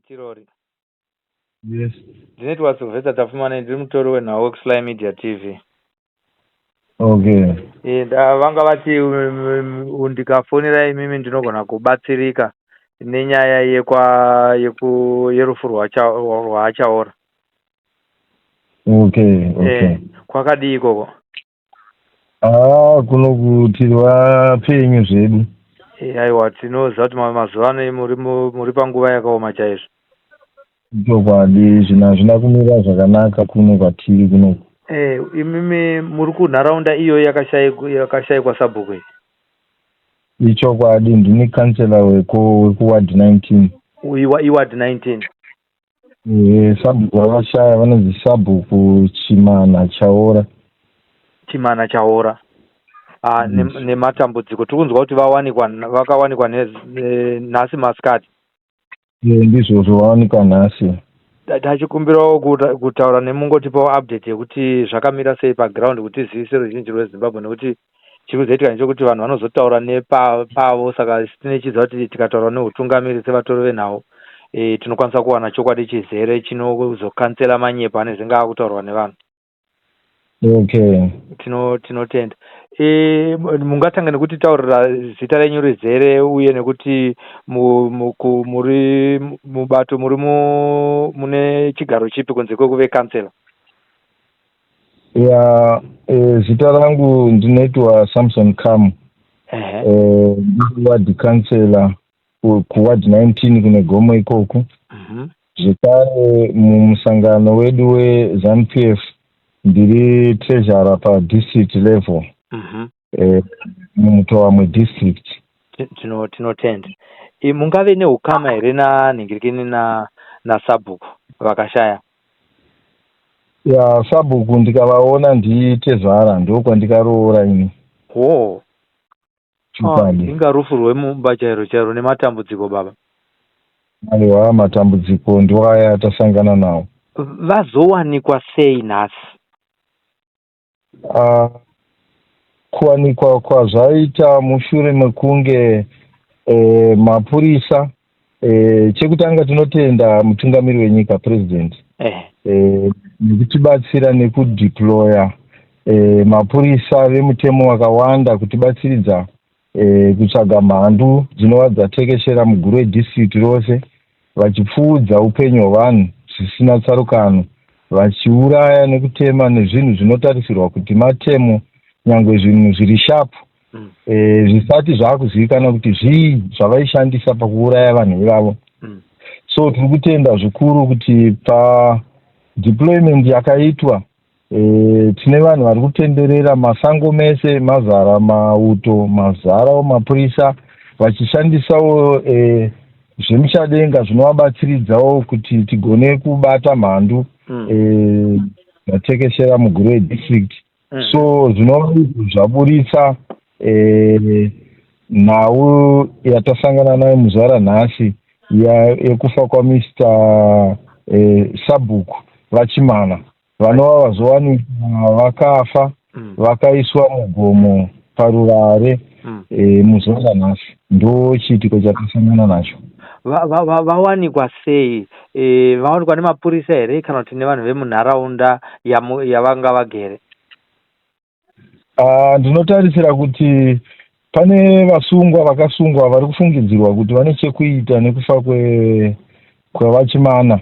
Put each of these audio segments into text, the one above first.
Tirori. Yes. Ndinoitwa Sylvester Tapfumaneyi, ndiri mutori wenhau wekuSly Media TV. Okay. E, vanga vati ndikafonera imimi ndinogona kubatsirika nenyaya yekwa yeku yerufu rwaAchaora. Okay, okay. E, kwakadii ikoko? Ah, kuno tiri vapenyu zvedu. E, aiwa tinoziva kuti mazuva ano muri panguva yakaoma chaizvo. Chokwadi zvinhu hazvina kumira zvakanaka kuno kwatiri kuno. E, imimi muri kunharaunda iyo yakashaikwa sabhuku iyi? Ichokwadi, ndini kansela wekuward 19. Iward 19. E, sabhuku vavashaya vanonzi Sabhuku Chimana Chaora. Chimana Chaora. Ah, nematambudziko tiri kunzwa kuti vawanikwa vakawanikwa nhasi masikati. E, ndizvozvo, vawanikwa nhasi. Tachikumbirawo kutaura nemungotipawo update yekuti zvakamira sei paground kuti tizivise ruzhinji rweZimbabwe, nekuti chiri kuzoitika ndechekuti vanhu vanozotaura nepavo, saka tine chiziva kuti tikataura neutungamiri sevatori venhau tinokwanisa kuwana chokwadi chizere chinozokansela manyepo anezenge akutaurwa nevanhu. Okay. Tinotenda. Mungatanga nekutitaurira zita renyu rizere uye nekuti muri mubato muri mune chigaro chipi kunze kwekuve kansela? Ya, zita rangu ndinoitwa Samson Kam. Ward councillor kuward 19 kune gomo ikoko. Zvekare mumusangano wedu weZANU PF ndiri treasurer padistrict level muMutowamwe district. Tinotenda. Mungave neukama here nanhingirikini nasabhuku vakashaya? Ya, sabhuku ndikavaona nditezvara, ndokwandikaroora ini. Ho. Chokwadi. Inga rufu rwemumba chairo chairo, nematambudziko baba. Aiwa, matambudziko ndiwo aya atasangana nawo. Vazowanikwa sei nhasi? Kuwanikwa kwazvaita mushure mekunge mapurisa, chekutanga tinotenda mutungamiri wenyika, President, nekutibatsira nekudeploya mapurisa vemutemo vakawanda kutibatsiridza kutsvaga mhandu dzinova dzatekeshera muGuruve district rose, vachipfuudza upenyu hwevanhu zvisina tsarukano, vachiuraya nekutema nezvinhu zvinotarisirwa kuti matemo, nyangwe zvinhu zviri sharp, zvisati zvaakuzivikanwa kuti zvii zvavaishandisa pakuuraya vanhu ivavo. So tiri kutenda zvikuru kuti padeployment yakaitwa, tine vanhu vari kutenderera masango mese, mazara mauto, mazarawo mapurisa, vachishandisawo zvemuchadenga zvinovabatsiridzawo kuti tigone kubata mhandu dzatekeshera muGuruve district. So zvinova izvo zvaburitsa nhau yatasangana nayo muzuva ranhasi yekufa kwaMr Sabhuku vaChimana, vanova vazowanikwa vakafa vakaiswa mugomo paruvare muzuva ranhasi. Ndo chiitiko chatasangana nacho. Vawanikwa sei? Vawanikwa nemapurisa here kana kuti nevanhu vemunharaunda yavanga vagere? Ndinotarisira kuti pane vasungwa vakasungwa vari kufungidzirwa kuti vane chekuita nekufa kwevaChimana,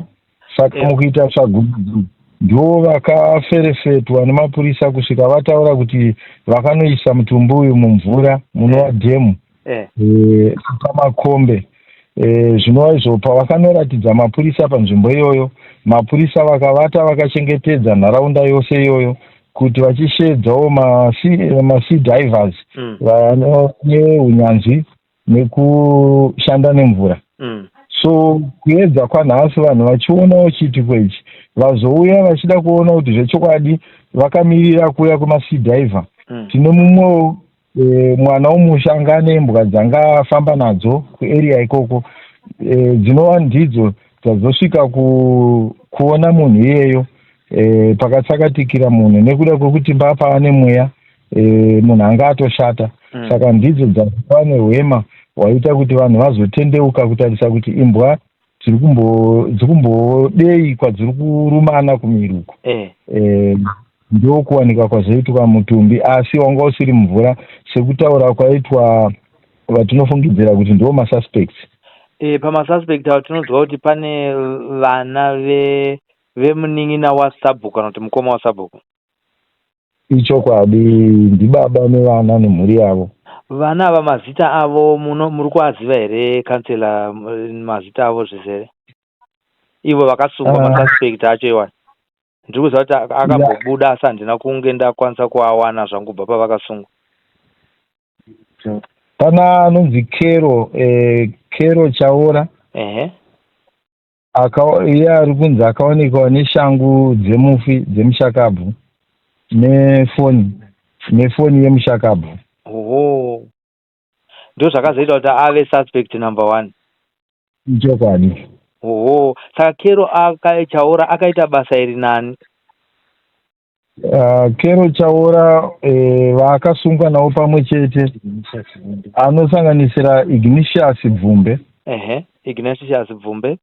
saka mukuita tsvagurudzo ndo vakaferefetwa nemapurisa kusvika vataura kuti vakanoisa mutumbi uyu mumvura munova dhemu pamakombe. Zvinova izvo pavakanoratidza mapurisa panzvimbo iyoyo, mapurisa vakavata vakachengetedza nharaunda yose iyoyo kuti vachishedzawo masea divers vane unyanzvi nekushanda nemvura. So kuedza kwanhasi, vanhu vachionawo chiitiko ichi, vazouya vachida kuona kuti zvechokwadi, vakamirira kuuya kwemasea diver. Tine mumwewo mwana womusha anga ane imbwa dzanga afamba nadzo kuarea ikoko, dzinova ndidzo dzazosvika kuona munhu iyeyo pakatsakatikira munhu, nekuda kwekuti mbapa ane mweya, munhu anga atoshata. Saka ndidzo dzazova nehwema hwaita kuti vanhu vazotendeuka kutarisa kuti imbwa. Dziri kumbodei kwadziri kurumana kumiri uko. Ndokuwanikwa kwazoitwa mutumbi, asi wanga usiri mumvura sekutaura kwaitwa vatinofungidzira kuti ndiwo masuspects. Pamasuspect avo tinonzwa kuti pane vana vemunin'ina wasabhuku kana kuti mukoma wasabhuku. Ichokwadi, ndibaba nevana nemhuri yavo. Vana ava mazita avo muri kuaziva here, councillor, mazita avo zvizere? Ivo vakasungwa, masuspect acho iwaya. Ndiri kuziva kuti akambobuda, asi handina kunge ndakwanisa kuawana zvangu kubva pavakasungwa. Pana anonzi Kero, Kero Chaora. Iye ari kunzi akawanikwa neshangu dzemufi, dzemushakabvu, nefoni yemushakabvu. Oho, ndo zvakazoita kuti ave suspect number one. Ichokwadi. Oho, saka Kero Chaora akaita basa iri nani? Kero Chaora, vaakasungwa navo pamwe chete anosanganisira Ignatius Bvumbe. Ehe, Ignatius Bvumbe.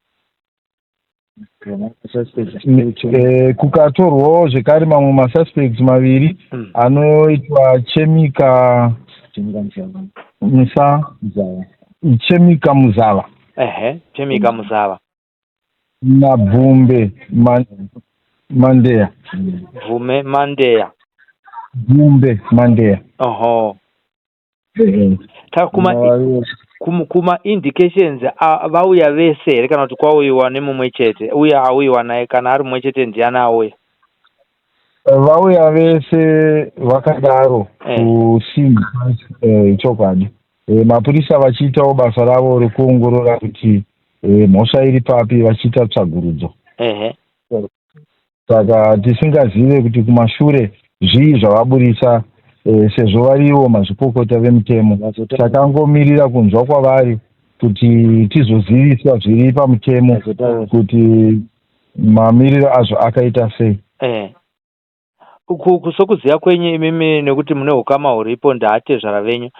Kukatorwawo zvekare mamwe masuspects maviri anoitwa Chemika Musa, Chemika Muzava. Ehe, Chemika Muzava. NaBvumbe Mandeya. Bvume Mandeya. Bvumbe Mandeya. Oho. Saka kuma indications, vauya vese here kana kuti kwauyiwa nemumwe chete? Uye auyiwa naye, kana ari mumwe chete, ndiani auya? Vauya vese vakadaro kuscene, chokwadi. Mapurisa vachiitawo basa ravo rekuongorora kuti mhosva iri papi, vachiita tsvagurudzo. Saka tisingazive kuti kumashure zvii zvavaburisa, sezvo variwo mazvikokota vemutemo. Takangomirira kunzwa kwavari kuti tizoziviswa zviri pamutemo, kuti mamiriro azvo akaita sei. Sokuziva kwenyu imimi, nekuti mune ukama huripo, ndaatezvara venyu,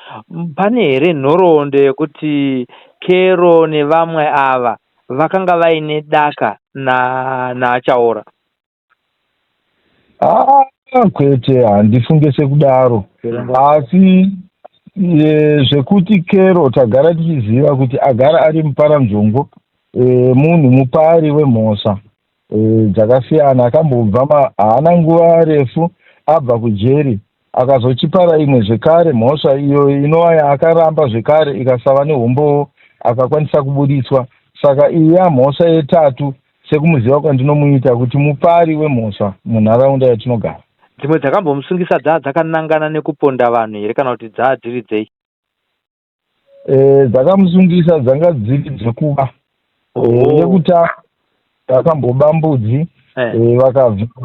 pane here nhoroondo yekuti Kero nevamwe ava vakanga vaine daka naaChaora? Aa, kwete, handifunge sekudaro, asi zvekuti Kero tagara tichiziva kuti agara ari muparanzvongo, munhu mupari wemhosva dzakasiyana. Akambobva, haana nguva refu abva kujeri, akazochipara imwe zvekare mhosva iyo inova yaakaramba zvekare, ikasava neumbowo, akakwanisa kubudiswa. Saka iyi yamhosva yetatu, sekumuziva kwandinomuita kuti mupari wemhosva munharaunda yatinogara. Dzimwe dzakambomusungisa dzaa dzakanangana nekuponda vanhu here, kana kuti dzaa dziri dzei? Dzakamusungisa dzanga dziri dzekuba. Yekutanga akamboba mbudzi,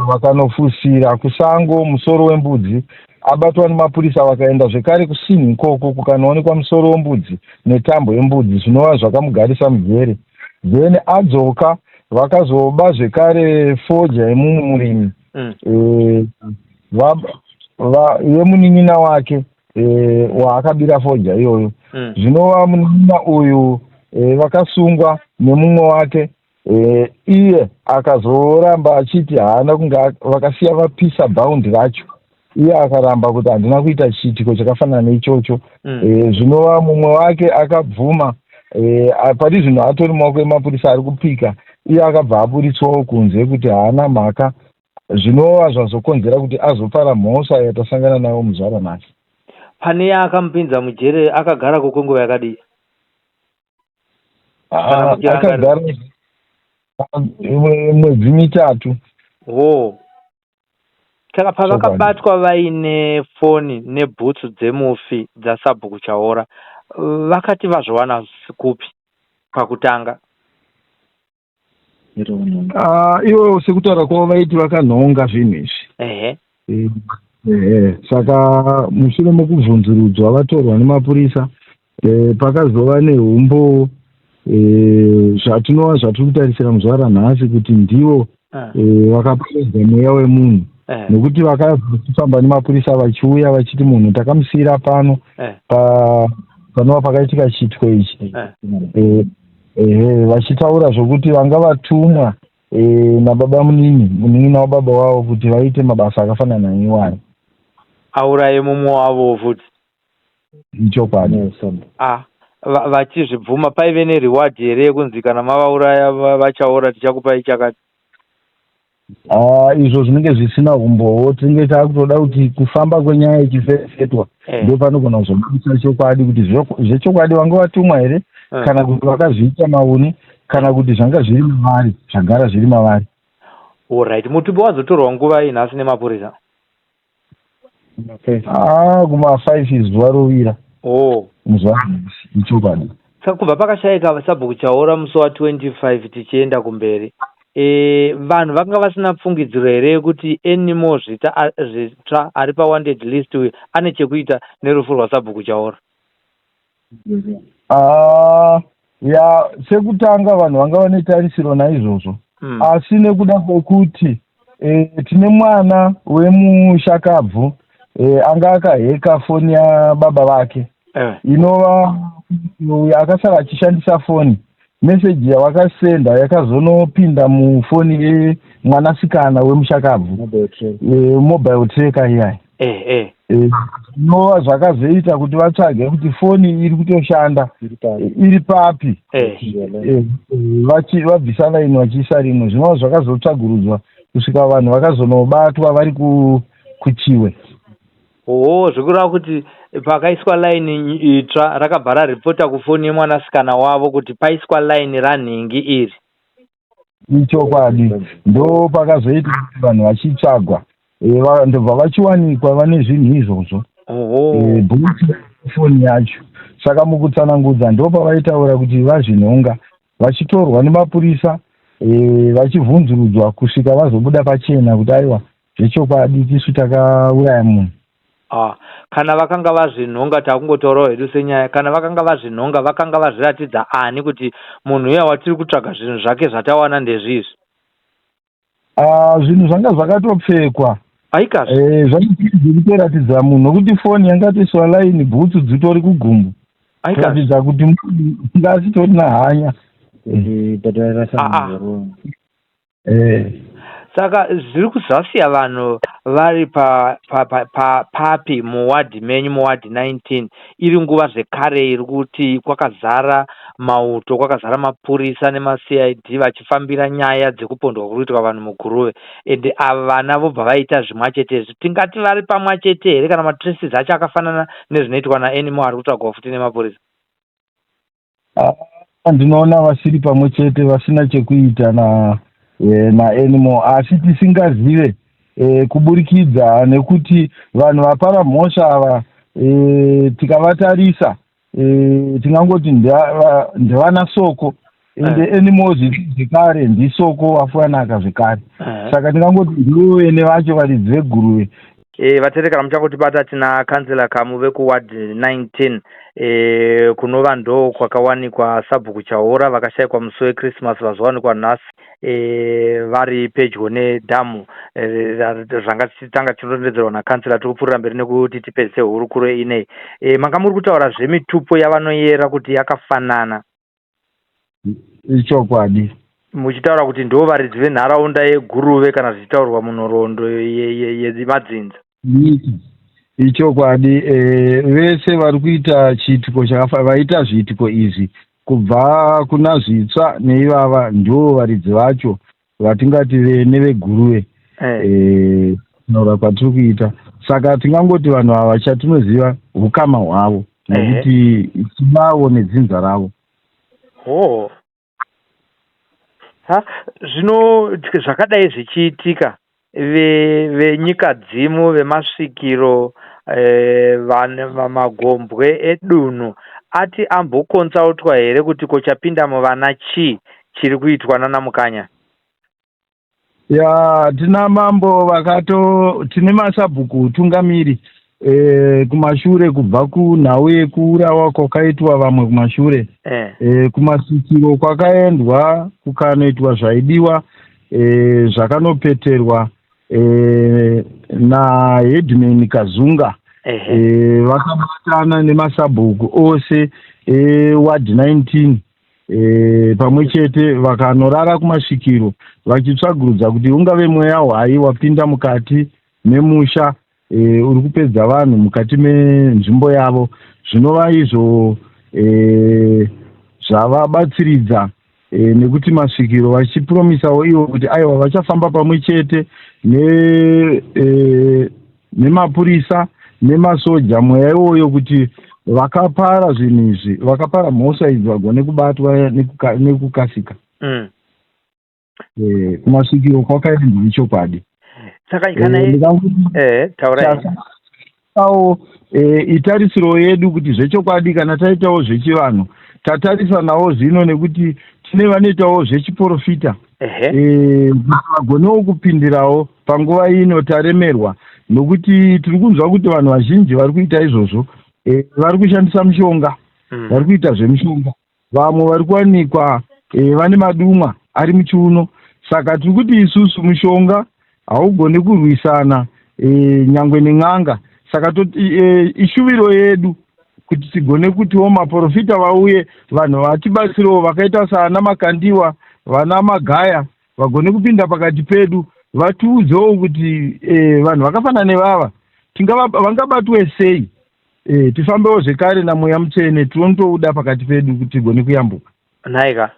vakanofusira kusango musoro wembudzi. Abatwa nemapurisa, vakaenda zvekare kuscene ikoko, kukanoonekwa musoro wembudzi netambo yembudzi, zvinova zvakamugarisa mujere. Then adzoka, vakazoba zvekare fodya yemumwe murimi, yemunin'ina wake waakabira fodya iyoyo. Zvinova munin'ina uyu vakasungwa nemumwe wake. Iye akazoramba achiti haana kunge, vakasiya vapisa bhaundi racho. Iye akaramba kuti handina kuita chiitiko chakafanana neichocho. Zvinova mumwe wake akabvuma. Pari zvino atori mumaoko emapurisa, ari kupika. Iye akabva aburitswawo kunze kuti haana mhaka, zvinova zvazokonzera kuti azopara mhosva yatasangana nayo muzuva ranhasi. Pane yaakamupinza mujere, akagarako kwenguva yakadii? Kana muchirangarira. Akagara mwedzi 3. Ho, saka pavakabatwa vaine foni nebhutsu dzemufi, dzasabhuku Chaora, vakati vazviwana kupi pakutanga? Ah, ivo sekutaura kwavo vaiti vakanhonga zvinhu izvi. Ehe, saka mushure mekubvunzurudzwa vatorwa nemapurisa, pakazova neumbowo, zvatinova zvatiri kutarisira muzuva ranhasi kuti ndivo vakaparadza mweya wemunhu, nekuti vakazofamba nemapurisa vachiuya vachiti munhu takamusiyira pano panova pakaitika chiitiko ichi. Ehe, vachitaura zvokuti vanga vatumwa nababa munini, munin'ina wababa wavo kuti vaite mabasa akafanana neiwayo. Auraye mumwe wavo futi. Ichokwadi. Ah, vachizvibvuma paive nereward here yekunzi kana mavauraya vachaora tichakupai chakati? Ah, izvo zvinenge zvisina humbowo, tinenge takutoda kuti kufamba kwenyaya ichiferefetwa ndo panogona kuzobudisa chokwadi kuti zvechokwadi vanga vatumwa here kana kuti vakazviita maune kana kuti zvanga zviri mavari, zvagara zviri mavari. Alright, mutumbi wazotorwa nguva iyi nhasi nemapurisa? Ah, kuma5 zuva rovira. Oh. Muzuva ranhasi, ichokwadi. Saka kubva pakashayika sabhuku Chaora musi wa25 tichienda kumberi, vanhu vakanga vasina pfungidziro here yekuti Anymore Zvitsva ari pawanted list uyu ane chekuita nerufu rwasabhuku Chaora? Ah, ya, sekutanga vanhu vanga vane tarisiro naizvozvo, asi nekuda kwekuti tine mwana wemushakabvu anga akaheka foni yababa vake, inova uyo akasara achishandisa foni, meseji yavakasenda yakazonopinda mufoni yemwanasikana wemushakabvu, mobile tracker iyai, inova zvakazoita kuti vatsvage kuti foni iri kutoshanda iri papi, vabvisa laini vachiisa rimwe, zvinova zvakazotsvagurudzwa kusvika vanhu vakazonobatwa vari kuChiwe. Oh, zvikureva kuti pakaiswa laini itsva rakabva raripota kufoni yemwanasikana wavo kuti paiswa laini ranhingi iri. Ichokwadi, ndo pakazoita kuti vanhu vachitsvagwa, ndobva vachiwanikwa vane zvinhu izvozvo, bhuti foni yacho. Saka mukutsanangudza ndo pavaitaura kuti vazvinhonga, vachitorwa nemapurisa, vachibvunzurudzwa kusvika vazobuda pachena kuti aiwa, zvechokwadi tisu takauraya munhu. Ah, kana vakanga vazvinhonga, takungotaurawo hedu senyaya, kana vakanga vazvinhonga, vakanga vazviratidza ani kuti munhu uya watiri kutsvaga zvinhu zvake zvatawana ndezvizvi? Ah, zvinhu zvanga zvakatopfekwa. Aikazve. Zvanga zvikutoratidza munhu, nokuti foni yanga toiswa laini, bhutsu dzitori kugumbu, kuratidza kuti munhu nga asitorina hanya. Ah, ah. Saka zviri kuzasiya vanhu vari papi muwadhi menyu, muwadhi 19, iri nguva zvekare iri kuti kwakazara mauto, kwakazara mapurisa nemaCID vachifambira nyaya dzekupondwa kuri kuitwa vanhu muGuruve, ende ava vana vobva vaita zvimwa chetezvi? Tingati vari pamwa chete here kana matraces acho akafanana nezvinoitwa naAnymore ari kutsvagwa futi nemapurisa? Ah, ndinoona vasiri pamwe chete, vasina chekuita na naAnymore, asi tisingazive kuburikidza nekuti vanhu vapara mhosva ava, tikavatarisa, tingangoti ndevana Soko, ende Anymore zvekare ndiSoko waFuyanaka zvekare. Saka ndingangoti ndivo vene vacho, varidzi veGuruve. Vateereri, kana muchangotibata, tina kansela Kamu vekuward 19, kunova ndo kwakawanikwa sabhuku Chaora vakashayikwa musi weChristmas, vazowanikwa nhasi vari pedyo nedhamu. Zvanga tichitanga tichirondedzerwa nakansela, tiri kupfuurira mberi nekuti tipedzise hurukuro inei. Manga muri kutaura zvemitupo yavanoyera kuti yakafanana. Ichokwadi. Muchitaura kuti ndo varidzi venharaunda yeGuruve kana zvichitaurwa munhoroondo yemadzinza. Ichokwadi, vese vari kuita chiitiko chakafa, vaita zviitiko izvi kubva kuna Zvitsva neivava, ndo varidzi vacho vatingati vene veGuruve kutaura kwatiri kuita. Saka tingangoti vanhu ava chatinoziva ukama hwavo, nekuti tivavo nedzinza ravo. Oh. Ha, zvino zvakadai zvichiitika, venyika dzimu, vemasvikiro, magombwe edunhu ati ambokonsautwa here kuti kochapinda muvana chii chiri kuitwa nana Mukanya? Ya, tina mambo vakato, tine masabhuku utungamiri kumashure kubva kunhau yekuurawa kwakaitwa vamwe kumashure. Kumasvikiro kwakaendwa kukanoitwa zvaidiwa, zvakanopeterwa naheadman Kazunga. Vakabatana nemasabhuku ose eward 19. Pamwe chete vakanorara kumasvikiro vachitsvagurudza kuti ungave mweya hwai wapinda mukati memusha uri kupedza vanhu mukati menzvimbo yavo, zvinova izvo zvavabatsiridza nekuti masvikiro vachipromisawo ivo kuti aiwa, vachafamba pamwe chete nemapurisa nemasoja, mweya iwoyo, kuti vakapara zvinhu izvi, vakapara mhosva idzi, vagone kubatwa nekukasika. Kumasvikiro kwakaendwa ichokwadi. Saka kana taurai. Awo itarisiro yedu kuti zvechokwadi kana taitawo zvechivanhu, tatarisanawo zvino nekuti tine vanoitawo zvechiprofita, vagonewo kupindirawo panguva ino taremerwa, nokuti tiri kunzwa kuti vanhu vazhinji vari kuita izvozvo vari kushandisa mishonga, vari kuita zvemishonga, vamwe vari kuwanikwa vane madumwa ari muchiuno. Saka tiri kuti isusu mushonga haugoni kurwisana nyangwe nen'anga. Saka ishuviro yedu kuti tigone kutiwo maprofita vauye, vanhu vatibatsirewo vakaita saana Makandiwa, vana Magaya, vagone kupinda pakati pedu, vatiudzewo kuti vanhu vakafanana nevava vangabatwe sei, tifambewo zvekare naMweya Mutsvene tinotouda pakati pedu kuti tigone kuyambuka. Nhaika.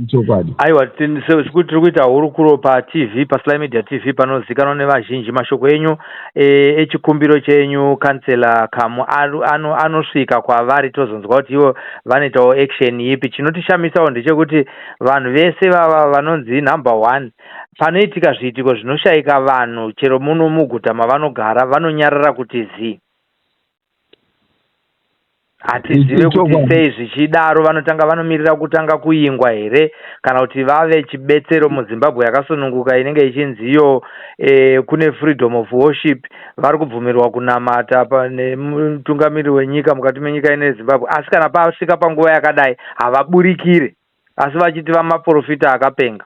Chokwadi. Aiwa, sekuti tiri kuita hurukuro paTV, paSly Media TV, panozikanwa nevazhinji. Mashoko enyu echikumbiro chenyu, Councillor Kamu, anosvika kwavari, tozonzwa kuti ivo vanoitawo action ipi. Chinotishamisawo ndechekuti vanhu vese vava vanonzi number one, panoitika zviitiko zvinoshayika vanhu, chero muno muguta mavanogara, vanonyarara kuti zii. Hatizive kuti sei zvichidaro. Vanotanga vanomirira kutanga kuingwa here, kana kuti vave chibetsero muZimbabwe yakasununguka inenge ichinziyo kune freedom of worship, vari kubvumirwa kunamata nemutungamiriri wenyika mukati menyika ino yeZimbabwe, asi kana pasvika panguva yakadai havaburikire, asi vachiti vamaprofita akapenga?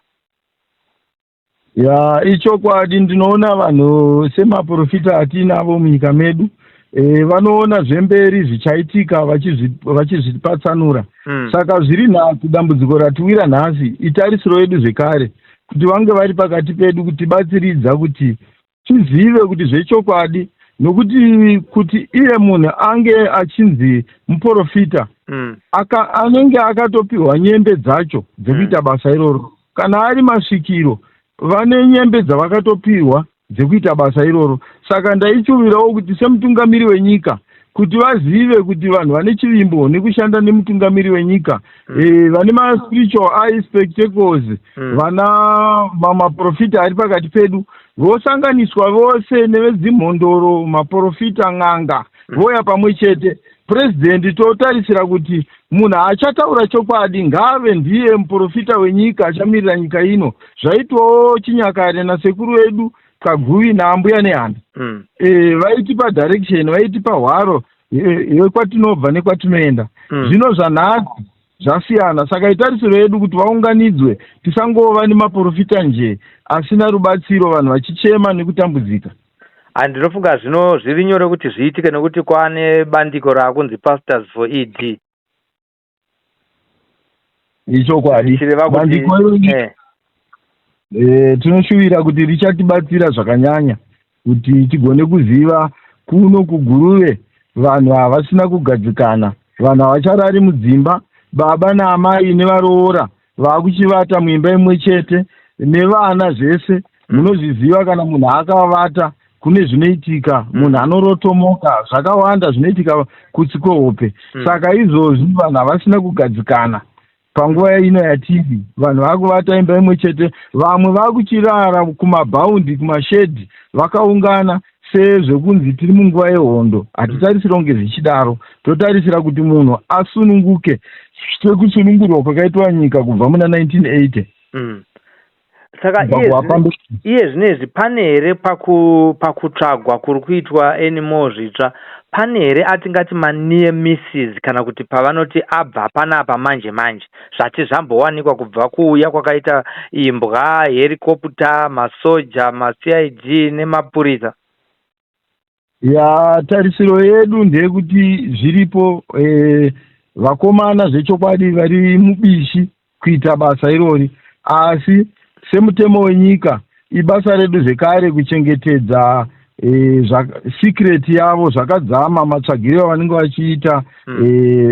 Ya, ichokwadi. Ndinoona vanhu semaprofita atinavo munyika medu vanoona zvemberi zvichaitika vachizvipatsanura. Saka zviri nhasi, dambudziko ratiwira nhasi, itarisiro yedu zvekare kuti vange vari pakati pedu kutibatsiridza kuti tizive kuti zvechokwadi, nokuti kuti iye munhu ange achinzi muprofita, anenge akatopiwa nyembe dzacho dzekuita basa iroro. Kana ari masvikiro, vane nyembe dzavakatopiwa dzekuita basa iroro. Saka ndaichuvirawo kuti semutungamiri wenyika, kuti vazive kuti vanhu vane chivimbo nekushanda nemutungamiri wenyika, vane maspiritual eye spectacles, vana maprofita ari pakati pedu, vosanganiswa vose nevedzimhondoro, maprofita, n'anga, voya pamwe chete. Purezidendi, totarisira kuti munhu achataura chokwadi ngaave ndiye muprofita wenyika achamirira nyika ino, zvaitwawo chinyakare nasekuru vedu Kaguvi naAmbuya Nehanda. Vaitipa direction, vaitipa hwaro yekwatinobva nekwatinoenda. Zvino zvanhasi zvasiyana. Saka itarisiro yedu kuti vaunganidzwe, tisangova nemaprofita nje asina rubatsiro, vanhu vachichema nekutambudzika. Handinofunga zvino zviri nyore kuti zviitike, nekuti kwane bandiko raakunzi Pastors for ED. Ichokwadi. Zvichireva kuti Bandiko iro tinoshuvira kuti richatibatsira zvakanyanya kuti tigone kuziva kuno kuGuruve vanhu havasina kugadzikana, vanhu havacharari mudzimba, baba naamai nevaroora vaakuchivata muimba imwe chete nevana zvese. Munozviziva, kana munhu akavata kune zvinoitika, munhu anorotomoka, zvakawanda zvinoitika kutsi kwehope. Saka izvozvi vanhu havasina kugadzikana panguva ino yatiri. Vanhu vakuvata imba imwe chete, vamwe vakuchirara kumabhaundi, kumashedhi, vakaungana sezvekunzi tiri munguva yehondo. Hatitarisira kunge zvichidaro. Totarisira kuti munhu asununguke sekusunungurwa kwakaitwa nyika kubva muna 1980. Saka Kubva kuwapambe iye zvinezvi pane here pakutsvagwa kuri kuitwa Anymore Zvitsva, pane here atingati manear misses, kana kuti pavanoti abva panapa manje manje, zvati zvambowanikwa kubva kuuya kwakaita imbwa, helicopter, masoja, maCID nemapurisa? Ya, tarisiro yedu ndeyekuti zviripo. Vakomana zvechokwadi vari mubishi kuita basa irori, asi semutemo wenyika ibasa redu zvekare kuchengetedza secret yavo zvakadzama, matsvagiro avanenge vachiita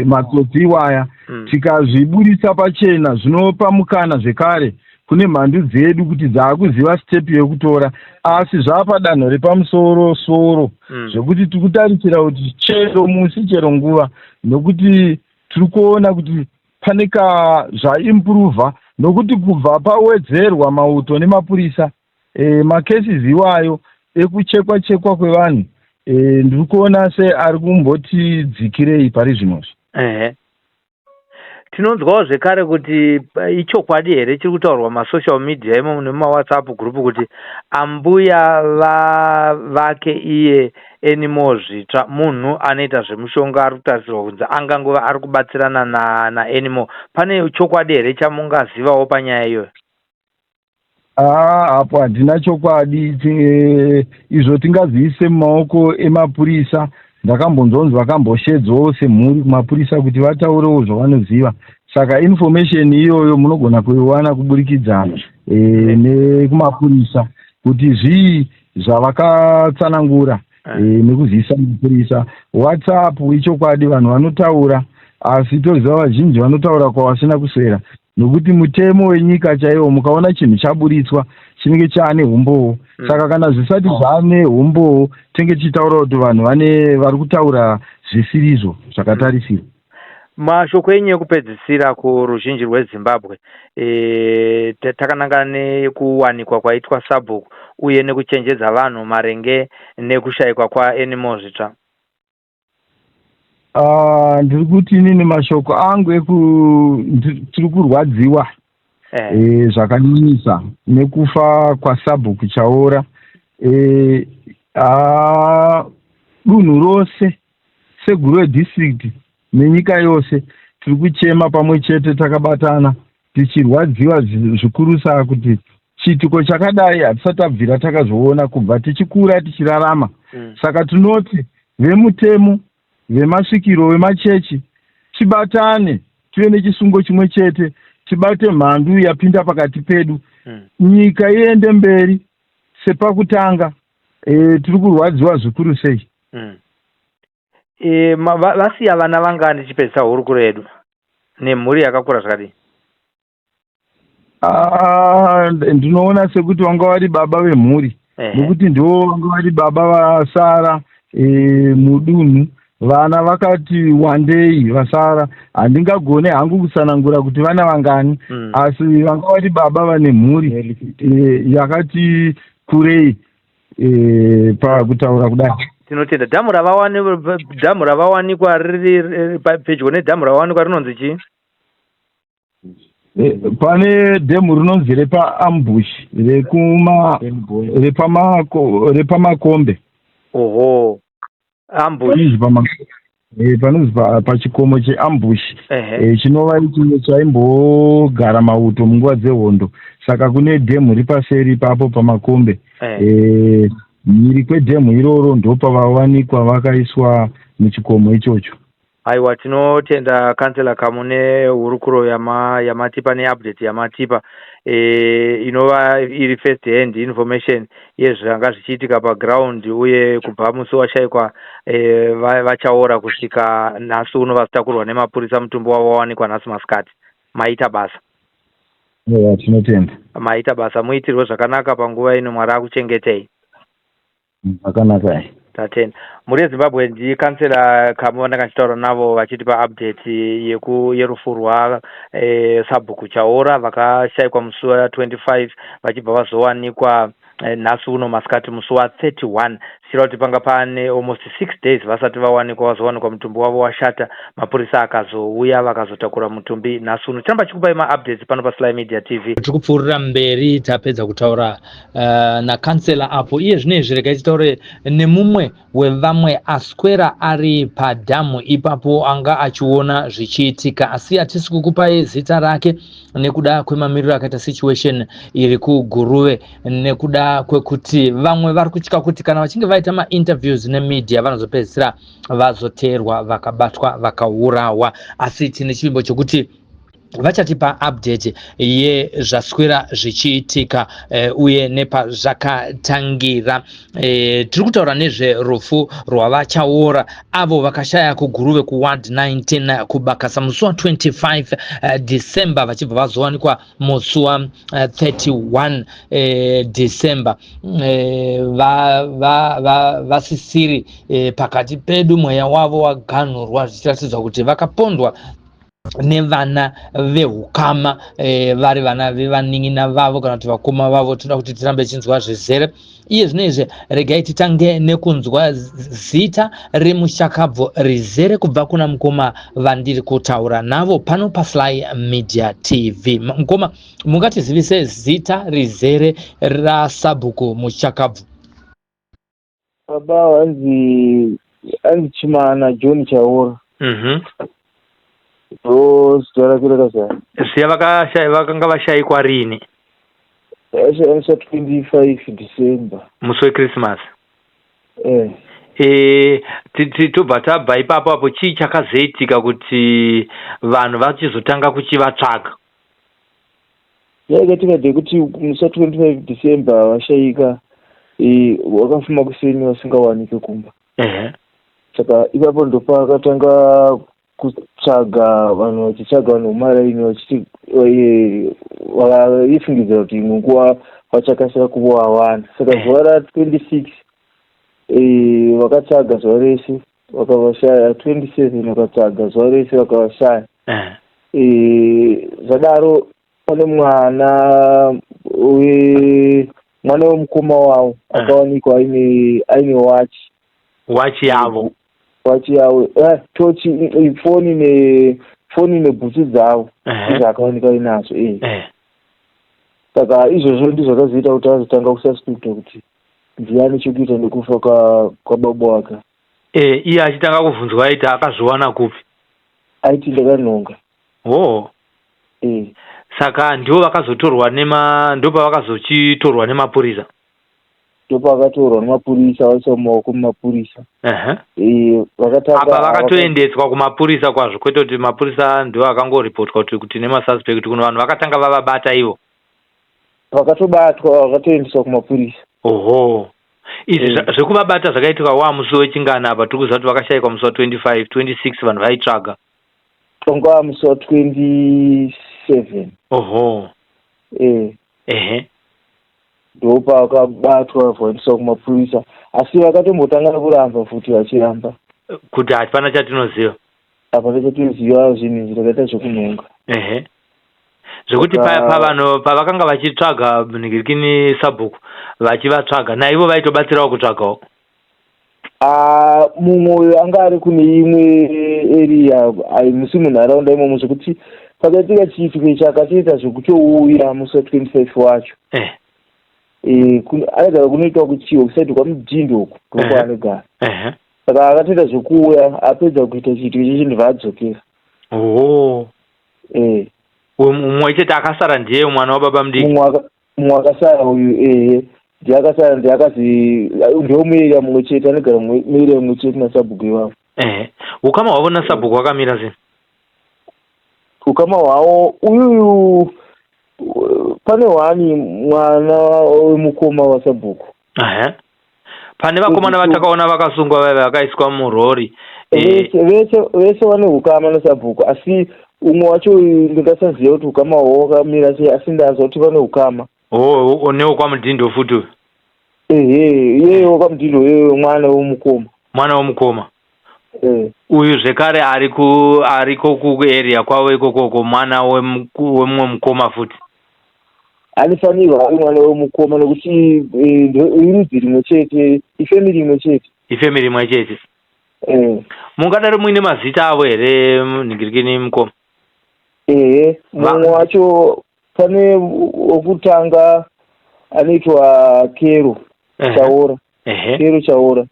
matsotsi iwaya. Tikazviburisa pachena, zvinopa mukana zvekare kune mhandu dzedu kuti dzaakuziva step yekutora, asi zvapa danho repamusoro soro zvekuti tiri kutarisira kuti chero musi, chero nguva, nokuti tiri kuona kuti pane ka zvaimprova, nokuti kubva pawedzerwa mauto nemapurisa, macases iwayo ekuchekwa chekwa kwevanhu ndiri kuona seari kumboti dzikirei pari zvinozvi. Ehe, tinonzwawo zvekare kuti ichokwadi here chiri kutaurwa masocial media imo nemumawhatsapp group kuti ambuya vake iye Anymore Zvitsva, munhu anoita zvemushonga ari kutarisirwa kunzi angangova ari kubatsirana naAnymore? Pane chokwadi here chamungazivawo panyaya iyoyo? Haa, hapo handina chokwadi. Izvo tingazviise mumaoko emapurisa. Ndakambonzwa vakamboshedzwawo semhuri kumapurisa kuti vataurewo zvavanoziva, saka information iyoyo munogona kuiwana kuburikidza nekumapurisa kuti zvii zvavakatsanangura nekuzivisa mapurisa. WhatsApp, ichokwadi vanhu vanotaura, asi toziva vazhinji vanotaura kwavasina kuswera, nokuti mutemo wenyika chaiwo, mukaona chinhu chaburitswa chinenge chaane umbowo. Saka kana zvisati zvaane umbowo, tinge tichitaura kuti vanhu vane vari kutaura zvisirizvo zvakatarisirwa. Mashoko enyu ekupedzisira kuruzhinji rweZimbabwe takanangana nekuwanikwa kwaitwa sabhuku uye nekuchenjedza vanhu maringe nekushayikwa kwaAnymore Zvitsva? Ndiri kuti inini mashoko angu eku tiri kurwadziwa zvakanyanyisa nekufa kwasabhuku Chaora. Dunhu rose seGuruve District nenyika yose tiri kuchema pamwe chete takabatana, tichirwadziwa zvikurusa kuti chiitiko chakadai hatisati tabvira takazviona kubva tichikura tichirarama. Saka tinoti vemutemo, vemasvikiro, vemachechi, tibatane, tive nechisungo chimwe chete, tibate mhandu yapinda pakati pedu, nyika iende mberi sepakutanga. Tiri kurwadziwa zvikuru sei. Vasiya vana vangani, tichipedzisa hurukuro yedu, nemhuri yakakura zvakadii? Ah, ndinoona sekuti vanga vari baba vemhuri, nekuti ndivo vanga vari baba vasara mudunhu. Vana vakati wandei vasara, handingagone hangu kutsanangura kuti vana vangani, asi vanga vari baba vane mhuri yakati kurei pakutaura kudai. Tinotenda. Dhamu ravawanikwa riri pedyo nedhamu ravawanikwa rinonzi chii? Pane dhemu rinonzi repaambush, rekuma repamakombe. Oho, ambush. Panonzi pachikomo cheambush, chinova icho chaimbogara mauto munguva dzehondo. Saka kune dhemu ripaseri ipapo pamakombe. Mhiri kwedhemu iroro ndopavawanikwa vakaiswa muchikomo ichocho. Aiwa, tinotenda, Councillor Kamu, nehurukuro yamatipa neupdate yamatipa inova iri first hand information yezvanga zvichiitika paground, uye kubva musi washayikwa vaChaora kusvika nhasi uno vazitakurwa nemapurisa, mutumbi wavo wawanikwa nhasi masikati. Maita basa. Aiwa, tinotenda. Maita basa, muitirwe zvakanaka panguva ino. Mwari akuchengetei. Zvakanaka. Tatenda. Mhuri yeZimbabwe, ndicouncillor Kamu vandanga ndichitaura navo vachitipa update yerufu rwasabhuku Chaora, vakashayikwa musi wa25, vachibva vazowanikwa nhasi uno masikati musi wa31, zvichireva kuti panga paane almost 6 days vasati vawanikwa. Vazowanikwa mutumbi wavo washata, mapurisa akazouya vakazotakura mutumbi nhasi uno. Tiramba chikupai maupdates pano paSly Media TV. Tiri kupfuurira mberi. Tapedza kutaura nacouncillor apo. Iye zvino izvi regai titaure nemumwe wevamwe aswera ari padhamu ipapo, anga achiona zvichiitika, asi hatisi kukupai zita rake nekuda kwemamiriro akaita situation iri kuGuruve, nekuda kwekuti vamwe vari kutya kuti kana vachinge vaita vakaita mainterviews nemedia vanozopedzisira vazoteerwa, vakabatwa, vakaurawa. Asi tine chivimbo chokuti vachatipa update yezvaswera zvichiitika uye nepazvakatangira. Tiri kutaura nezverufu rwavaChaora avo vakashaya kuGuruve kuward 19 kuBakasa musi wa25 December, vachibva vazowanikwa musi wa31 December vasisiri pakati pedu. Mweya wavo waganhurwa, zvichiratidza kuti vakapondwa nevana vehukama, vari vana vevanin'ina vavo kana kuti vakoma vavo. Tinoda kuti tirambe tichinzwa zvizere iye zvino izvi. Regai titange nekunzwa zita remushakabvu rizere kubva kuna mukoma vandiri kutaura navo pano paSly Media TV. Mukoma, mungatizivise zita rizere rasabhuku mushakabvu? Baba vanzi anzi Chimana John Chaora. Ndo zita rake rakazara. Siya vakanga vashayikwa rini? Musi 25 December. Musi weChristmas? Eh. Tobva tabva ipapo apo, chii chakazoitika kuti vanhu vachizotanga kuchivatsvaga? Yakaitika ndekuti musi wa25 December vashayika, wakafuma kuseni vasingawanike kumba. Saka ipapo ndopakatanga kutsvaga vanhu, vachitsvaga vanhu vemaraini, vachiti vaifungidzira kuti imwe nguva vachakasira kuvawana. Saka zuva ra26 vakatsvaga zuva rese, vakavashaya. 27 vakatsvaga zuva rese, vakavashaya. Zvadaro pane mwana wemukoma wavo akawanikwa aine wachi. Wachi yavo? Wachi yavo, tochi, foni nebhutsu dzavo. Izvo akawanikwa inazvo. Saka izvozvo ndizvo zvakazoita kuti azotanga kususpecta kuti ndiani chekuita nekufa kwababa wake. Iye achitanga kubvunzwa aiti akazviwana kupi? Aiti, "Ndakanhonga." Oh. Saka ndivo vakazotorwa nema ndopavakazochitorwa nemapurisa? Ndopakatorwa nemapurisa, vaiswa mumaoko mumapurisa. Vakatanga Apa vakatoendeswa kumapurisa kwazvo, kwete kuti mapurisa ndiwo akangoripotwa kuti nemasuspect kuno. Vanhu vakatanga vavabata ivo? Vakatobatwa, vakatoendeswa kumapurisa. Oho, izvi zvekuvabata zvakaitika wa musi wechingana? Apa tiri kuziva kuti vakashayikwa musi wa25, 26 vanhu vaitsvaga. Tonga musi wa27. Oho. Ndopakabatwa, vaendeswa kumapurisa, asi vakatombotanga kuramba futi, vachiramba. Kuti hapana chatinoziva. Hapana chatinoziva, zvinhu izvi takaita zvekunhonga. Ehe, zvekuti pavanhu pavakanga vachitsvaga nhingirikini sabhuku, vachivatsvaga naivo vaitobatsirawo kutsvagawo? Ah, mumwe uyo anga ari kune imwe area, musi munharaunda imomo, zvekuti pakaitika chiitiko ichi akatoita zvekutouya musi wa25 wacho. Anogara kunoitwa kuchiwo kusaidi kwaMudhindo uku, ndokwaanogara. Saka akatoita zvekuuya, apedza kuita chiitiko ichocho ndobva adzokera. Oho. Mumwe chete akasara ndiye mwana wababa mudiki? Mumwe akasara uyu, ehe, ndiye akasara, ndiye akazi ndewomuarea mumwe chete, anogara muarea mumwe chete nasabhuku ivavo. Ehe, ukama hwavo nasabhuku hwakamira sei? Ukama hwavo uyuyu, pane hwani mwana wemukoma wasabhuku. Ehe, pane vakomana vatakaona vakasungwa vaiva vakaiswa murori. Vese vane ukama nasabhuku, asi umwe wacho uyu ndingasaziva kuti ukama hwavo hwakamira sei, asi ndanzwa kuti vane ukama. Oh, newokwaMudhindo futi uyu? Ehe, iyeyo wokwaMudhindo, iyeyo mwana womukoma. Mwana womukoma. Uyu zvekare ariko kuarea kwavo ikokoko, mwana wemumwe mukoma futi? Anofanirwa ari mwana wemukoma nekuti irudzi rimwe chete, ifamily imwe chete. Ifamily imwe chete. Eh. Mungadaro muine mazita avo here, nhingirikini mukoma? Ehe, mumwe wacho, pane wokutanga anoitwa Kero Chaora. Kero Chaora.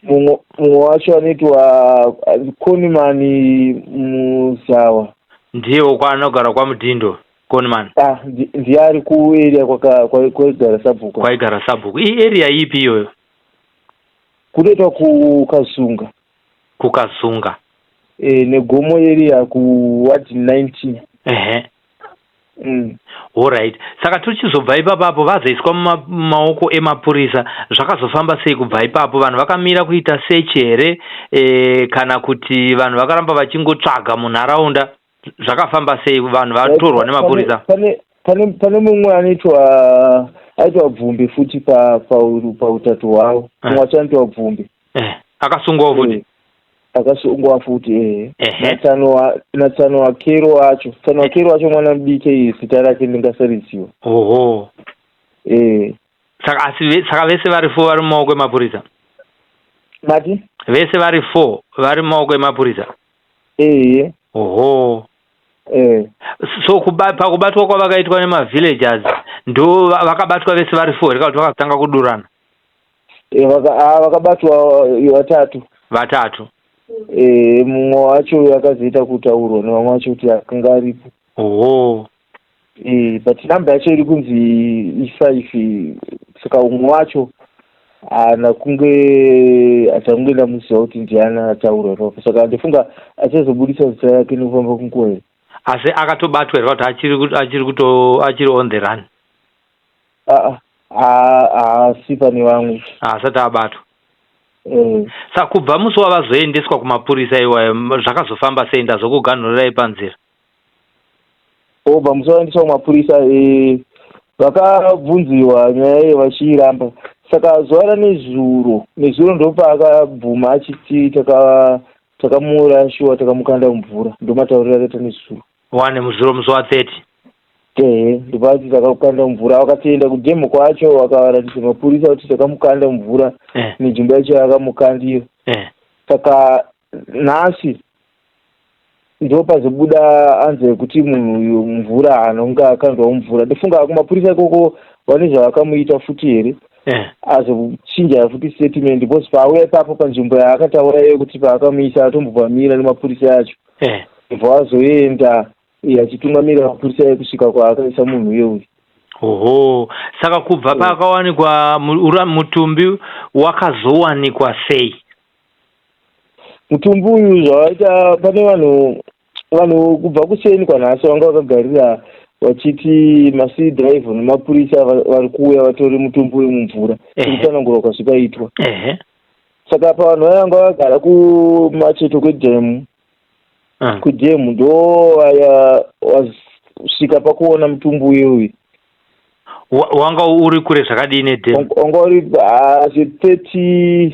Mumwe wacho anoitwa Konimani Muzawa. Ndiye wokwaanogara kwaMudhindo? Conman. Ah, ndiye ari kuarea kwaigara sabhuku. Kwaigara sabhuku. Iarea ipi iyoyo? Kunoitwa kuKazunga. KuKazunga. E, neGomo area kuward 19. Ehe. Alright. Saka tichizobva ipapapo vazoiswa mumaoko emapurisa zvakazofamba sei kubva ipapo? Vanhu vakamira kuita search here kana kuti vanhu vakaramba vachingotsvaga munharaunda? Zvakafamba sei vanhu vatorwa nemapurisa? Pane mumwe anoitwa aitwa Bvumbi futi pautatu hwavo. Mumwe wacho anoitwa Bvumbi. Akasungwawo futi? Akasungwa futi ehe. Natsano Wakero wacho. Tsano Wakero wacho mwana mudiki, zita rake ndingasariziva. Oho. Saka asi saka vese vari 4 vari mumaoko emapurisa? Mati? Vese vari 4 vari mumaoko emapurisa? Ehe. Oho. So pakubatwa kwavakaitwa nemavillagers ndo vakabatwa vese vari 4 here kana kuti vakatanga kudurana? Vakabatwa vatatu. Vatatu. Mumwe wacho akazoita kutaurwa nevamwe vacho kuti akanga aripo. Oho. But namba yacho iri kunzi i5, saka umwe wacho haana kunge atange ndamuziva kuti ndiani ataurwa ipapo, saka ndofunga achazobudisa zita rake nekufamba kwenguva iyi. Asi akatobatwa here kuti achiri on the run? Aa, haasi pane vamwe. Haasati abatwa. Saka kubva musi wavazoendeswa kumapurisa iwayo zvakazofamba sei? Ndazokuganhurirai panzira. Obva musi waendeswa kumapurisa, vakabvunziwa nyaya iyi vachiiramba. Saka zuva ranezuro nezuro ndopaakabvuma achiti takamuuraya shuwa, takamukanda mumvura. Ndomatauriro akaita nezuro. Wane muzuro musi wa30. Ehe, ndopati takakanda mumvura. Vakatoenda kudhemu kwacho vakaratidza mapurisa kuti takamukanda mumvura nenzvimbo yacho yakamukandira. Saka nhasi ndopazobuda anze yekuti munhu uyu mumvura haana akandwa mumvura. Ndofunga kumapurisa ikoko vane zvavakamuita futi here, azochinja futi statement, because paauya ipapo panzvimbo yaakataura iye kuti paakamuisa atombopamira nemapurisa acho, bva wazoenda achitungamirira mapurisa ayo kusvika kwaakaisa munhu uye uyu. Oho, saka kubva paakawanikwa mutumbi wakazowanikwa sei? Mutumbi uyu zvavaita, pane vanhu kubva kuseni kwanhasi vanga vakagarira vachiti masea driver nemapurisa vari kuuya vatore mutumbi uyu mumvura, sekutsanangurwa kwazvikaitwa. Saka pavanhu vaya vanga vagara kumacheto kwedhemu, kudhemu ndo vaya wasvika pakuona mutumbi uyu uyu. Wanga uri kure zvakadii nedhemu? Wanga uri zve30,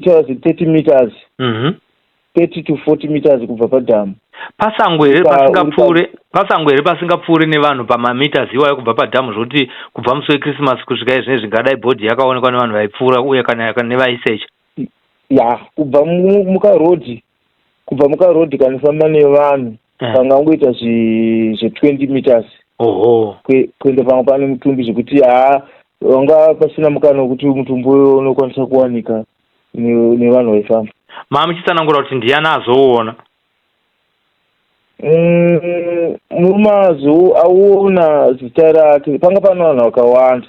taura zve30 meters, 30 to 40 meters kubva padhamu. Pasango here pasingapfuure, pasango here pasingapfuure nevanhu pamameters iwayo kubva padhamu, zvokuti kubva musi wechristmas kusvika izvino zvingadai body yakaonekwa nevanhu vaipfuura uye kana nevaisecha? Ya, kubva mukarodhi, kubva mukarodhi kanofamba nevanhu pangangoita zve20 meters kuenda pamwe pane mutumbi, zvekuti haa, wanga pasina mukana wekuti mutumbi uyo unokwanisa kuwanika nevanhu vaifamba. Maa muchitsanangura kuti ndiani azouona? Murume azo auona, zita rake, panga pane vanhu vakawanda,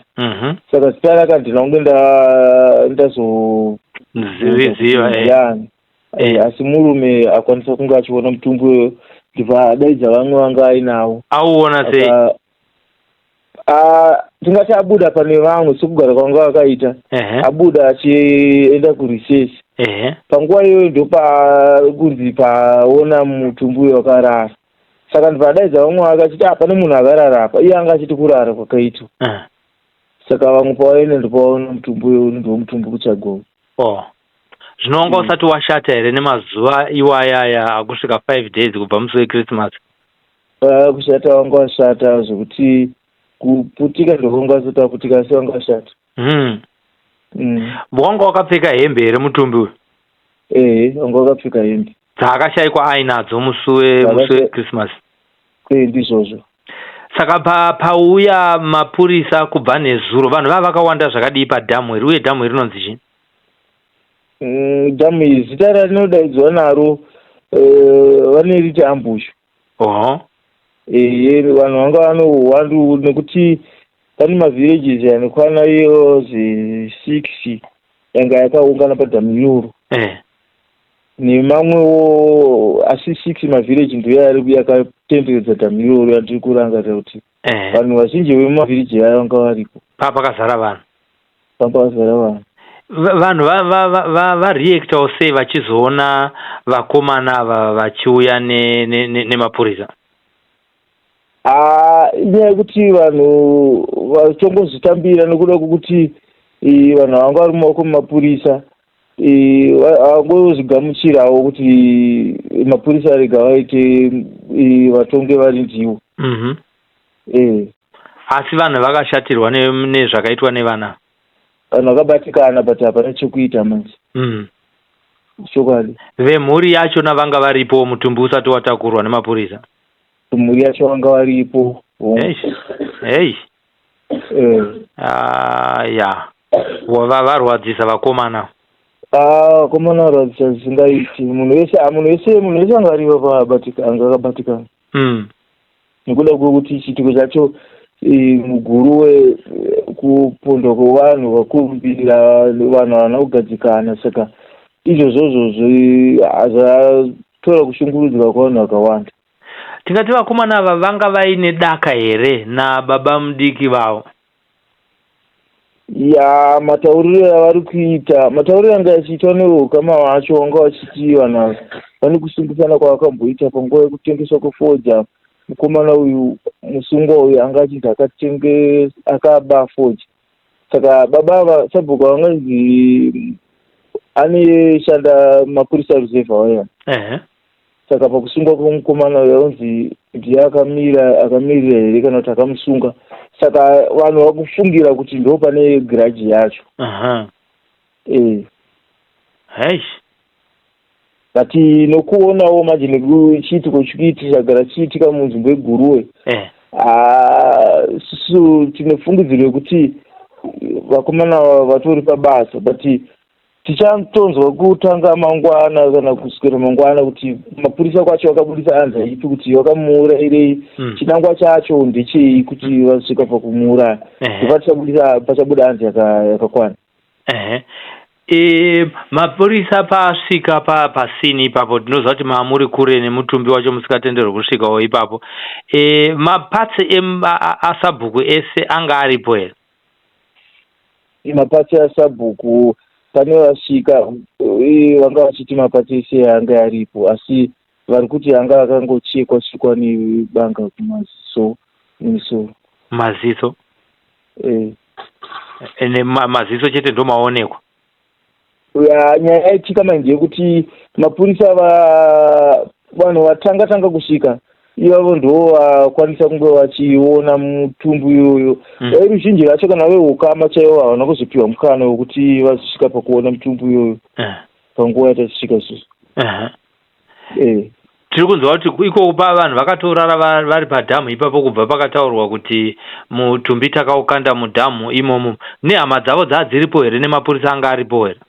saka zita rake handina kunge ndazo Ziviziva. Ndiani. Asi murume akwanisa kunge achiona mutumbi uyo, ndibva adaidza vamwe vanga ainawo. Auona sei? Tingati abuda pane vamwe sekugara kwanga vakaita, abuda achienda kurecess. Panguva iyoyo ndopakunzi paona mutumbi uyo wakarara, saka ndibva adaidza vamwe vake achiti, "Ah, pane munhu akarara apa." Iye anga achiti kurara kwakaitwa. Saka vamwe pavaenda ndopaona mutumbi uyo, ndo mutumbi kutsvagwa. Oh, zvino wanga usati washata here nemazuva iwayaya akusvika 5 days kubva musi wechristmas? Kushata wanga washata zvekuti kuputika ndokwanga wasati waputika, asi wanga washata. Wanga wakapfeka hembe here mutumbi uyu? Ehe, wanga wakapfeka hembe. Dzaakashayikwa ainadzo musi wechristmas? Ndizvozvo. Saka pauya mapurisa kubva nezuro, vanhu vava vakawanda zvakadii padhamu iri, uye dhamu iri rinonzi chii? Dhamu iri zita rarinodaidzwa naro vaneriti Ambush. Oho. Ehe, vanhu vanga vanohwandu nekuti pane mavillages anokwana iyo zi6 yanga yakaungana padhamu iroro. Nemamwewo, asi 6 mavillage ndiyo yari yakatenderedza dhamu iroro yandiri kurangarira kuti vanhu vazhinji vemumavillage aya vanga varipo. Pakazara vanhu. Panga vazara vanhu. Vanhu vareactawo sei vachizoona vakomana ava vachiuya nemapurisa? Ah, inyaya yekuti vanhu vachongozvitambira nekuda kwekuti vanhu vanga vari mumaoko memapurisa, vangozvigamuchirawo kuti mapurisa arega vaite vatonge vari ndiwo. Asi vanhu vakashatirwa nezvakaitwa nevana. Vanhu vakabatikana, but hapana chekuita manje. Chokwadi. Vemhuri yachona vanga varipo mutumbi usati watakurwa nemapurisa? Mhuri yacho vanga varipo. Hey. Ah, ya, varwadzisa vakomana. Ah, vakomana varwadzisa zvisingaiti. Munhu wese, ah, munhu wese anga aripo anga akabatikana nekuda kwekuti chiitiko chacho muGuruve, kupondwa kwevanhu vakurumbira, vanhu havana kugadzikana, saka izvozvozvo zvatora kushungurudzika kwevanhu vakawanda. Tingati vakomana ava vanga vaine daka here nababa mudiki vavo? Ya, matauriro avari kuita, matauriro anga achiitwa neukama wacho, vanga vachiti vanhu ava vane kusungisana kwavakamboita panguva yekutengeswa kwefodya. Mukomana uyu, musungwa uyu, anga achinzi akatenge akaba fodya, saka baba ava, sabhuku, vanganzi aneshanda mapurisa reserve waya. Saka pakusungwa kwemukomana uyu aunzi ndiye akamira, akamirira here kana kuti akamusunga, saka vanhu vakufungira kuti ndo pane grudge yacho. Heish. But nokuonawo manje nekuchiitiko chikuiti chagara chiitika munzvimbo yeGuruve, isusu tine fungidziro yekuti vakomana ava vatori pabasa, but tichatonzwa kutanga mangwana kana kuswera mangwana kuti mapurisa kwacho vakabudisa anza ipi, kuti vakamuurayirei, chinangwa chacho ndechei kuti vasvika pakumuuraya. Ndopachabudisa, pachabuda anza yakakwana. Ehe. Mapurisa paasvika pasini ipapo, tinoziva kuti mamuri kure nemutumbi wacho, musikatenderwi kusvikawo ipapo, maparts asabhuku ese anga aripo here? Maparts asabhuku, pane vasvika vanga vachiti maparts ese anga aripo, asi vari kuti anga akangochekwa chekwa nebanga kumaziso nemusoro. Maziso? E. Maziso chete ndo maonekwa? Ya, nyaya yaitika manje yekuti mapurisa vanhu vatanga tanga kusvika ivavo ndo vakwanisa kunge vachiona mutumbi iyoyo. Ruzhinji racho kana veukama chaivo havana kuzopiwa mukana wekuti vazosvika pakuona mutumbi iyoyo panguva yatasvika isusu. Tiri kunzwa kuti ikoko pa vanhu vakatorara vari padhamu ipapo kubva pakataurwa kuti mutumbi takaukanda mudhamu imomo. Nehama dzavo dzaa dziripo here, nemapurisa anga aripo here?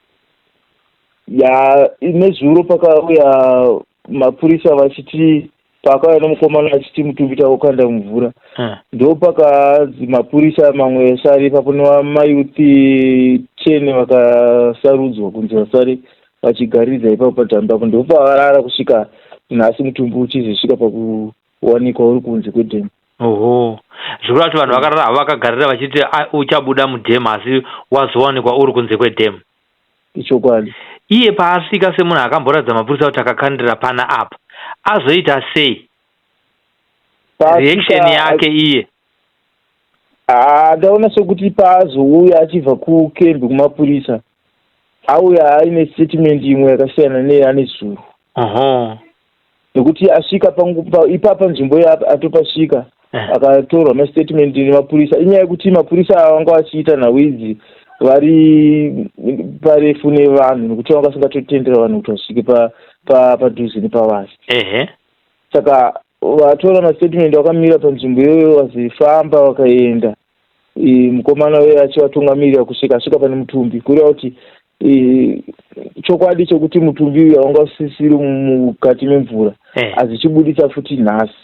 Ya, nezuro pakauya mapurisa vachiti, pakauya nomukomana achiti mutumbi taukanda mumvura, ndo pakanzi mapurisa mamwe ese ari ipapo nevamayouth 10 vakasarudzwa kunzi vasare vachigaridza ipapo padhamu ipapo, ndo pavarara kusvika nhasi mutumbi uchizosvika pakuwanikwa uri kunze kwedhemu. Oho, zvikureva kuti vanhu vakarara havo vakagarira vachiti, "Ah, uchabuda mudhemu," asi wazowanikwa uri kunze kwedhemu. Ichokwadi. Iye paasvika semunhu akamboratidza mapurisa kuti akakandira pana apa, azoita sei? Reaction yake iye? Ah, ndaona sekuti paazouya achibva kukembi kumapurisa, auya aine statement imwe yakasiyana neyaane zuro. Nekuti asvika ipapa nzvimbo atopasvika, akatorwa mastatement nemapurisa. Inyaya yekuti mapurisa ava vanga vachiita nhau idzi vari parefu nevanhu, nekuti vanga vasingatotendera vanhu kuti vasvike padhuze nepavari. Saka vatora mastatement vakamira panzvimbo iyoyo, vazifamba vakaenda, mukomana uyo achivatungamirira kusvika asvika pane mutumbi, kureva kuti chokwadi chekuti mutumbi uyu haunga usisiri mukati memvura azichibudisa futi nhasi.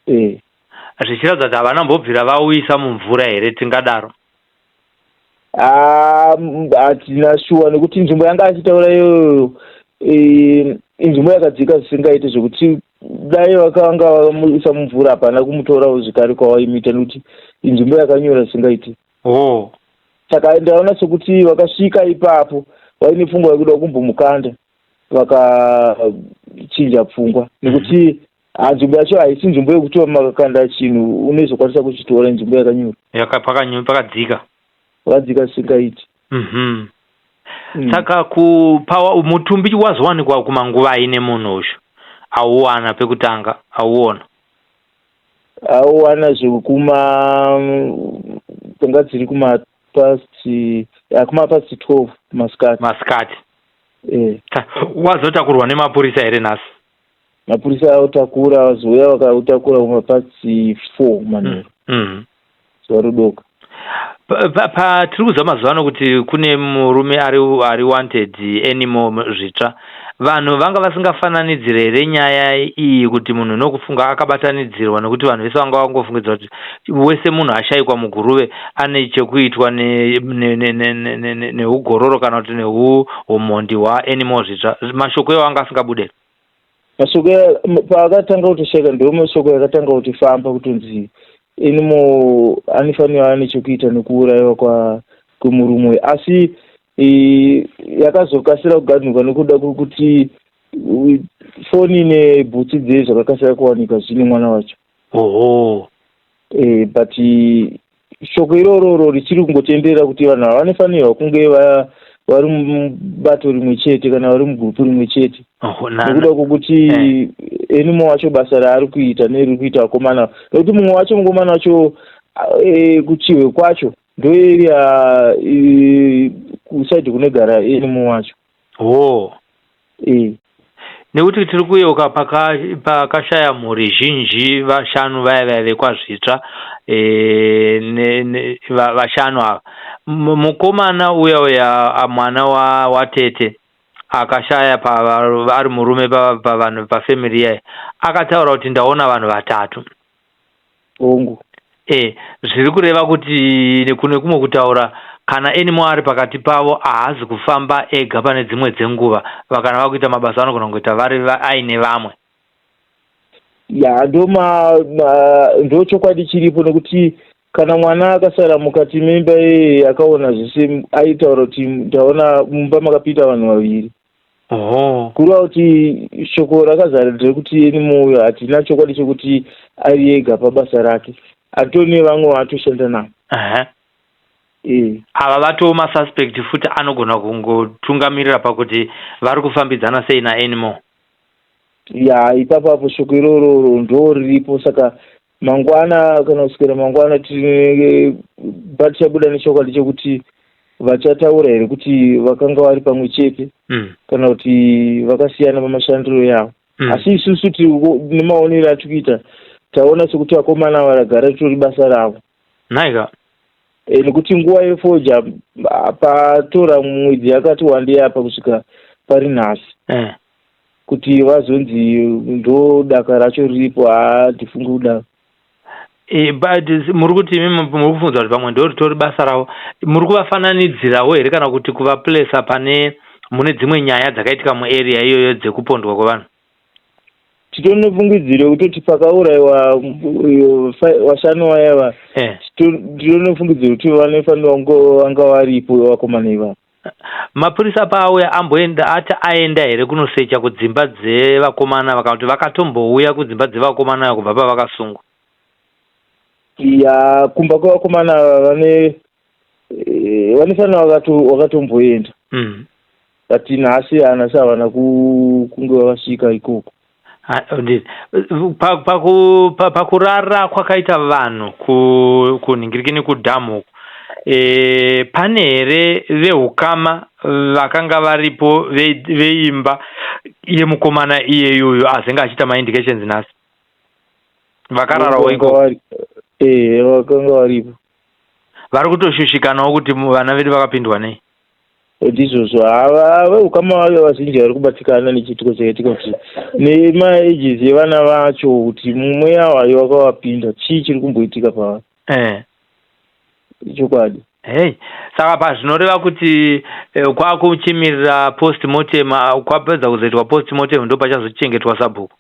Eh. Zvichiratidza kuti havana mbobvira vauisa mumvura here tingadaro? Ah, hatina shuwa nekuti nzvimbo yanga achitaura iyoyo inzvimbo yakadzika zvisingaite zvekuti dai vakanga vamuisa mumvura hapana kumutorawo zvekare kwawaimuita nekuti inzvimbo yakanyora zvisingaite. Oh. Saka ndaona sekuti vakasvika ipapo vaine pfungwa yekuda kumbomukanda vakachinja pfungwa nekuti nzvimbo yacho haisi nzvimbo yekuti makakanda chinhu unozokwanisa kuchitora, inzvimbo yakanyura. Pakadzika. Pakadzika zvisingaiti. Saka mutumbi wazowanikwa kumanguvai nemunhu uyu auwana pekutanga auona? Auwana zvekuma dzanga dziri kuma past kuma past 12 masikati. Masikati. Wazotakurwa nemapurisa here nhasi? Mapurisa autakura, vazouya vakautakura kuma past 4 manheru. Zuva rodoka. Tiri kuziva mazuva ano kuti kune murume ari wanted Anymore Zvitsva. Vanhu vanga vasingafananidzire here nyaya iyi kuti munhu nokufunga akabatanidzirwa, nekuti vanhu vese vanga vangofungidzira kuti wese munhu ashayikwa muGuruve ane chekuitwa neugororo kana kuti neumhondi hwaAnymore Zvitsva? Mashoko iwo anga asingabude? Mashoko paakatanga kutoshayika ndo mashoko yakatanga kutifamba kutonzi Anymore anofanira ane chekuita nekuurayiwa kwemurume uyu, asi yakazokasira kuganhuka nekuda kwekuti foni nebhutsu dzei zvakakasira kuwanikwa zvine mwana wacho. Oho. But shoko irororo richiri kungotenderera kuti vanhu ava vanofanirwa kunge vari mubato rimwe chete kana vari mugurupu rimwe chete, nekuda kwokuti Anymore wacho basa raari kuita neriri kuita vakomana, nekuti mumwe wacho, mukomana wacho, kuchihwe kwacho ndo area kuside kunogara Anymore wacho. Nekuti tiri kuyeuka pakashaya mhuri zhinji vashanu vaya vaya vekwaZvitsva, vashanu ava, mukomana uya uya, mwana watete akashaya ari murume pavanhu pafamily iyaya, akataura kuti ndaona vanhu vatatu. Hongu. Zviri kureva kuti kune kumwe kutaura, kana Anymore ari pakati pavo, haazi kufamba ega. Pane dzimwe dzenguva kana vakuita mabasa vanogona kungoita vari aine vamwe. Ya, ndo chokwadi chiripo, nekuti kana mwana akasara mukati memba iyeye akaona zvese, aitaura kuti ndaona mumba makapinda vanhu vaviri. Kureva kuti shoko rakazara nderekuti Anymore hatina chokwadi chekuti ari ega pabasa rake, atori nevamwe vaatoshanda navo. Ava vatoo masuspect futi, anogona kungotungamirira pakuti vari kufambidzana sei naAnymore. Ya, ipapapo shoko irororo ndo riripo. Saka mangwana kana kuswera mangwana tinenge patichabuda nechokwadi chekuti vachataura here kuti vakanga vari pamwe chete kana kuti vakasiyana pamashandiro yavo. Asi isusu nemaonero atiri kuita, taona sekuti vakomana varagara ritori basa ravo. Naika. Nekuti nguva yefoja patora mwedzi yakati wandei apa kusvika pari nhasi, kuti vazonzi ndo daka racho riripo, haatifungi kudaro. But muri kuti imi muri kufunza kuti pamwe ndo ritori basa ravo. Muri kuvafananidzirawo here kana kuti kuvaplesa pane mune dzimwe nyaya dzakaitika muarea iyoyo dzekupondwa kwevanhu? Titonofungidzire kutoti pakaurayiwa vashanu vayava, titonofungidzire kuti vanofanira kunge vanga varipo vakomana ivavo. Mapurisa paauya amboenda, ati aenda here kunosecha kudzimba dzevakomana, kana kuti vakatombouya kudzimba dzevakomana kubva pavakasungwa? Ya, kumba kwevakomana ava vane vanofanira vakatomboenda, but nhasi hanasi havana kunge vakasvika ikoko. Pakurara kwakaita vanhu kunhingirikini kudhamu uku, pane here veukama vakanga varipo veimba yemukomana iyeyuyu azenge achiita maindications nhasi vakararawo ikoko? Vakanga varipo. Vari kutoshushikanawo kuti vana vedu vakapindwa nei? Ndizvozvo, hava veukama vacho vazhinji vari kubatikana nechiitiko chakaitika kuti nemaages evana vacho kuti mweya wayo wakavapinda chii chiri kumboitika pavari. Chokwadi. Hei, saka pazvinoreva kuti kwakuchimirira postmortem, kwapedza kuzoitwa postmortem ndopachazochengetwa sabhuku.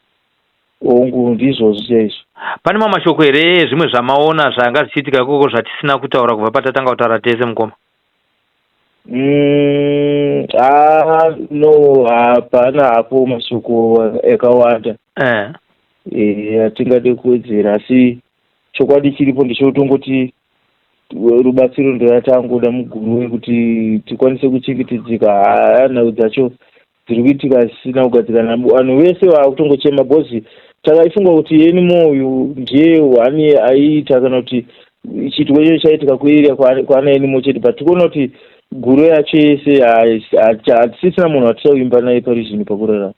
Hongu, ndizvozvo chaizvo. Pane mamwe mashoko here ezvimwe zvamaona zvanga zvichiitika ikoko zvatisina kutaura kubva patatanga kutaura tese, mukoma? Ah, no, hapana hapo mashoko akawanda atingade kuwedzera, asi chokwadi chiripo ndechekutongoti rubatsiro ndoratangoda muGuruve kuti tikwanise kuchengetedzeka. Haa, nhau dzacho dziri kuitika zvisina kugadzikana, vanhu vese vakutongochema because takaifunga kuti Anymore uyu ndiye one aiita kana kuti chiitiko icho chaitika kuarea kwaana Anymore chete, but tikuona kuti Guruve yacho yese hatisisina munhu watichaimba naye pari zvino pakurarama.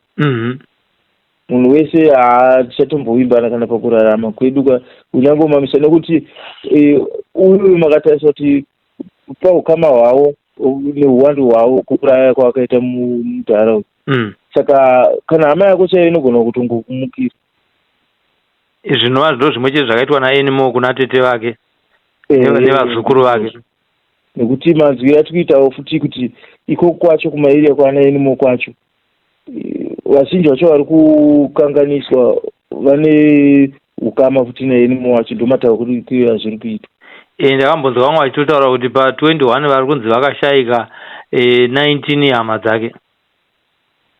Munhu wese hatichatombovimbana kana pakurarama kwedu, kunyange mamisa, nekuti uyu makatarisa kuti paukama hwavo neuwandu hwavo kuuraya kwavakaita mudhara uyu. Saka kana hama yako chaiyo inogona kutongokumukira. Zvinova ndo zvimwe chete zvakaitwa naAnymore kuna tete vake nevazukuru vake. Nekuti manzwiro atiri kuitawo futi kuti ikoko kwacho kumaarea kwaana Anymore kwacho, vazhinji vacho vari kukanganiswa vane ukama futi naAnymore wacho, ndomatauriro azviri kuitwa. Ndakambonzwa vamwe vachitotaura kuti pa21 vari kunzi vakashayika, 19 hama dzake.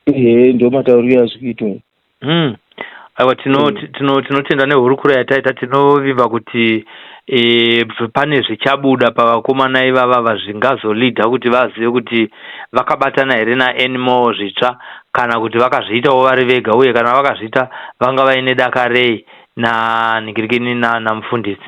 Ehe, ndo matauriro azviri kuitwa. Aiwa, tinotenda nehurukuro yataita. Tinovimba kuti pane zvichabuda pavakomana ivava zvingazolidha kuti vazive kuti vakabatana here naAnymore zvitsva kana kuti vakazviitawo vari vega, uye kana vakazviita vanga vaine daka rei nanhingirikini namufundisi.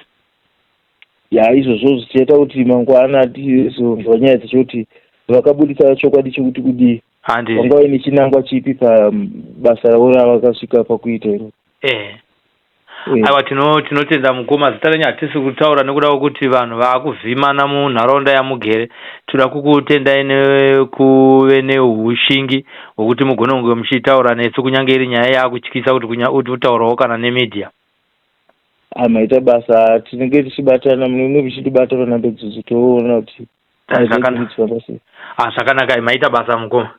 Ya, izvozvo zvichaita kuti mangwana tizonzwa nyaya dzacho kuti vakabudisa chokwadi chekuti kudii, vanga vaine chinangwa chipi pabasa ravo ravakasvika pakuita iro. Aiwa, tinotenda mukoma. Zita renyu hatisi kutaura nekuda kwekuti vanhu vaakuvhimana munharaunda yamugere. Toda kukutendai nekuve neushingi hwekuti mugone kunge muchitaura nesu, kunyange iri nyaya yaakutyisa kuti utaurawo kana nemedia. Maita basa, tinenge tichibatana, munenge muchitibata panhamba idzodzo, toona kuti Zvakanaka, maita basa mukoma.